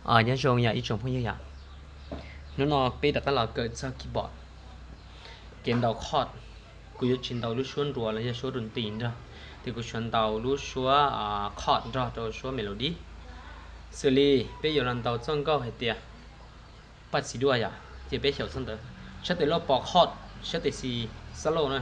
Nyob zoo yom ib tsoom phooj ywg yom, hnub no peb rov qab los kawm txog keyboard, kev ntaus chord. Kuv yuav tsis ntaus lub suab nruas los yog suab rau nti nrog, ces kuv xav ntaus lub suab chord nrog rau suab melody. Xws li peb yuav los ntaus txoj nkauj hais tias Paj Txiv Duaj yom, ces peb xyaum txog ntawd, sab tes loj pos chord, sab tes xis solo na.